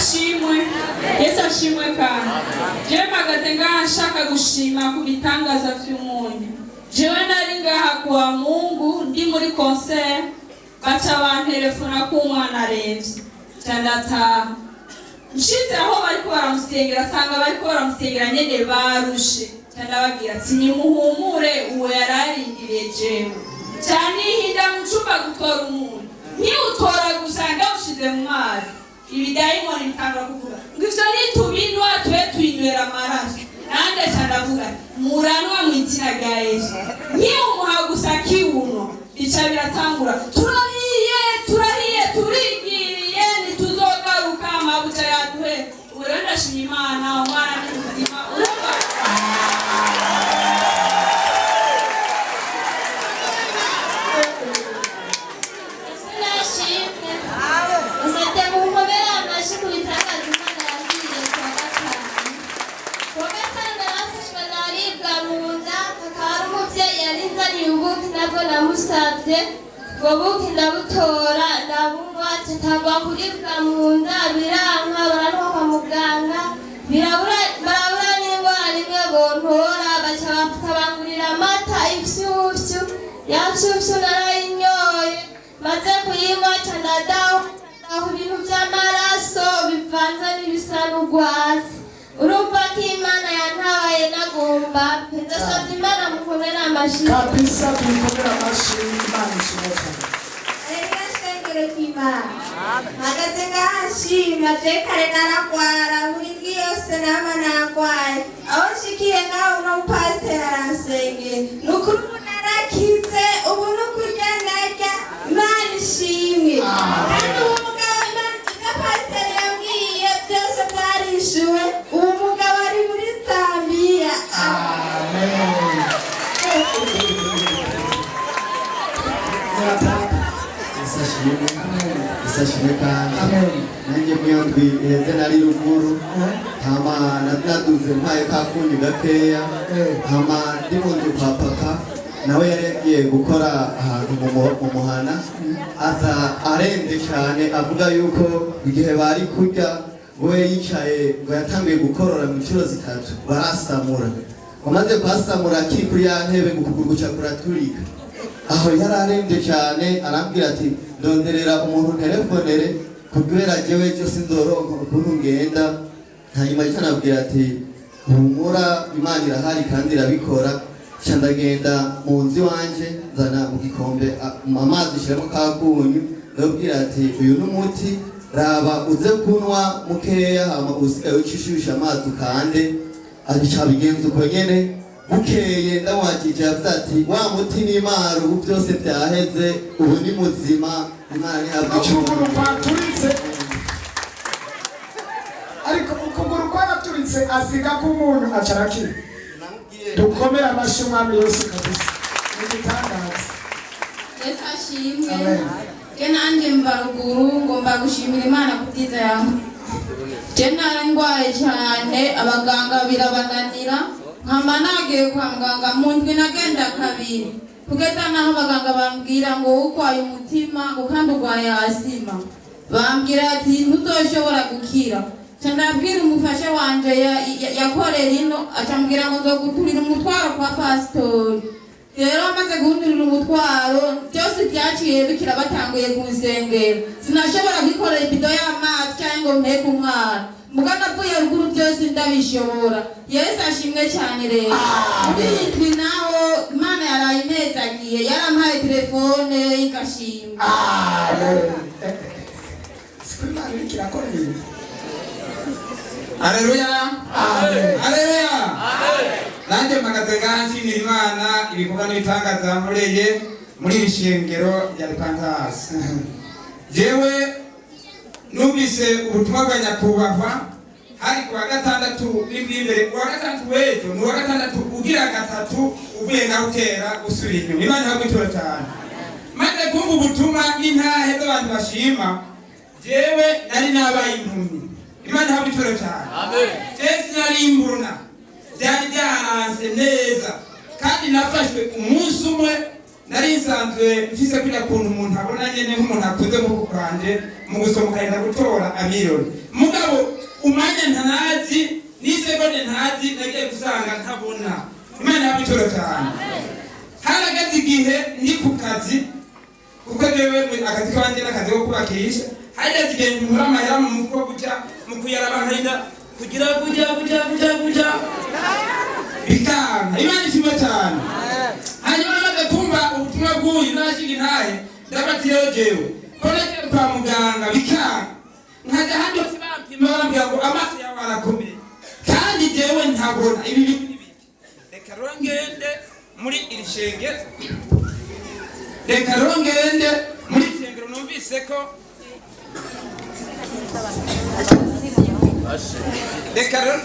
Ashimwe, Yesu ashimwe. Kandi jewe mpagaze ngaha nshaka gushima ku bitangaza vy'umunyu. Jewe nari ngaha kuwa Mungu, ndi muri concert, baca bantelefona ko umwana aremvye, ca ndataha. Nshitse aho bariko baramusengera, asanga bariko baramusengera nyene barushe. Ca ndababwira ati: "Nimuhumure, uwo yararindiriye jewe." Ca nihinda mu cumba gutora umuntu, nkiwutora gusa ndawushize mu mazi, ibidayimoni bitangura kuvuga ngo: "Ivyo nitubinwa, tube twinywera amaraso." Nanje ca ndavuga ati: "Muranwa mu izina rya Yesu." Nkiwumuha gusa kiwunwa, bica biratangura: "Turahiye, turahiye, turigiriye, ntituzogaruka, amabuja yaduhe." Ubu rero ndashima Imana, umwana ni muzima, urumva. Nashimwe. Musabye munkomere amashyi ku bitangaza Imana yangiriye kuwa gatanu. Kuwa gatanu narafashwe, naribwa mu nda, hakaba hari umubyeyi yari nzaniye ubuki, nabwo namusabye. Ubwo buki ndabutora, ndabunywa, ntangwa kuribwa mu nda, biranka, barantwa kwa muganga, birabura, barabura n'indwara nimwe bontora, baca bafata amata ifyufyu. Ya mfyufyu narayinyoye, maze kuyinywa ca ndadaha, ndaho ibintu vy'amaraso bivanze n'ibisa n'urwatsi. Urumva ko Imana yantabaye nagomba. Ndasavye Imana mukomere amashyi. Kabisa, tuyikomere amashyi. Imana ishimwe cyane. Reka shengero ry'Imana, mpagaze ngaha nshima. Je kare naragwara, buri ndwi yose nama nagwaye. Aho nshikiye ngaho, uno mupasiteri aransengera, ni ukuri ubu narakize, ubu ni ukurya ndarya. Imana ishimwe. Kandi ubu mugabo, Imana, ibyo pasiteri yambwiye byose byarishuwe. Ubu mugabo ari muri Zambiya. Amen. Yesu ashimwe. Yesu ashimwe kandi. Amen. Nanjye muyo ndwi iheze nari ruguru, hama naduze mpaye ka kunyu gakeya, hama ndi mu nzu kwa papa, nawe yari yagiye gukora ahantu mu muhana, aza arembye cyane, avuga yuko igihe bari kurya we yicaye, ngo yatanguye gukorora mu inshuro zitatu, barasamura. Amaze kwasamura akiri kuri ya ntebe, ngo ukuguru guca kuraturika. Aho yari arembye cyane, arambwira ati: "Ndonderera umuntu telefonere, kubera jewe cyo sinzoronka ukuntu ngenda." Hanyuma icyo nabwira ati: "Humura, Imana irahari kandi irabikora." Nca ndagenda mu nzu iwanje, nzana mu gikombe amazi, shyiramo ka kunyu, ndabwira ati: "Uyu ni umuti, raba uze kunywa mukeya, hama usigaye ucishusha amazi ukande." Abica bigenza uko nyene. Bukeye ndamwakije, yavuze ati: "Wa muti n'Imana, ubu byose byaheze, ubu ni muzima." Imana ntihabwe Ukuguru icubahiro. kwaturitse, ariko ukuguru kwaraturitse, asiga k'umunyu, aca arakira. Dukomere amashyi Umwami Yesu kabisa, ni igitangaza. Yesu ashimwe. Amen. Je nanjye mva ruguru, ngomba gushimira Imana ku byiza yawe. Je nari ndwaye cyane, abaganga birabananira, nkama nagiye kwa muganga mu ndwi nagenda kabiri, kugeza naho abaganga bambwira ngo: "Urwaye umutima, ngo kandi urwaye asima." Bambwira ati: "Ntuzoshobora gukira." Nca ndabwira umufasha wanje yakorera ino, acambwira ngo nzoguturira umutwaro kwa pasitori. Rero amaze guhundurira umutwaro, byose byaciye bikira. Batanguye kunsengera, sinashobora kwikorera ibido y'amazi cyangwa ngo mpeke umwana. Muga navuye ruguru byose ndabishobora. Yesu ashimwe cyane. Rero muri iyi ndwi naho Imana yaraye inezagiye, yarampaye telefone igashimwa. Amen. Siko Imana iriko irakora ibintu. Aleluya. Amen. Aleluya. Nanjye mpagaze ngaha nshimira Imana ibikorwa n'ibitangaza yankoreye muri iri shengero rya Repentance. Jewe numvise ubutumwa bwa nyakubahwa hari ku wa gatandatu w'indwi imbere, uwa gatandatu w'ejo, ni uwa gatandatu ugira gatatu uvuye ngaho utera usubira inyuma. Imana ihabwe ituro cyane. Maze kumva ubutumwa n'intahe z'abantu bashima, jewe nari nabaye impumyi. Imana ihabwe ituro cyane. Jewe sinari mbona, byari byaranse neza, kandi nafashwe umunsi umwe. Nari nsanzwe mfise kuriya kuntu umuntu abona nyene nk'umuntu akuze nk'uku kwanje, mu gusoma ukagenda gutora amironi, mugabo umwanya ntazi n'isegonde ntazi, nagiye gusanga ntabona. Imana yabitoro cyane. Harageze igihe ndi ku kazi, kuko jewe akazi kanje n'akazi ko kubakisha. Harageze igihe nkura amahera mu mufuko gutya, mu kuyaraba nkarinda kugira gutya gutya gutya gutya, bikanka. Imana ishimwe cyane. Hanyuma namaze kumva ubutumwa bw'uyu nashinga intahe, ndabati rero jewe ko nagiye kwa muganga bikanka, nkajya ahandi hose bampima bambwira ngo amaso yawe arakomeye, kandi jewe ntabona, ibi bintu ni biki? Reka rero ngende muri iri shengero, reka rero ngende muri iri shengero numvise ko, reka rero.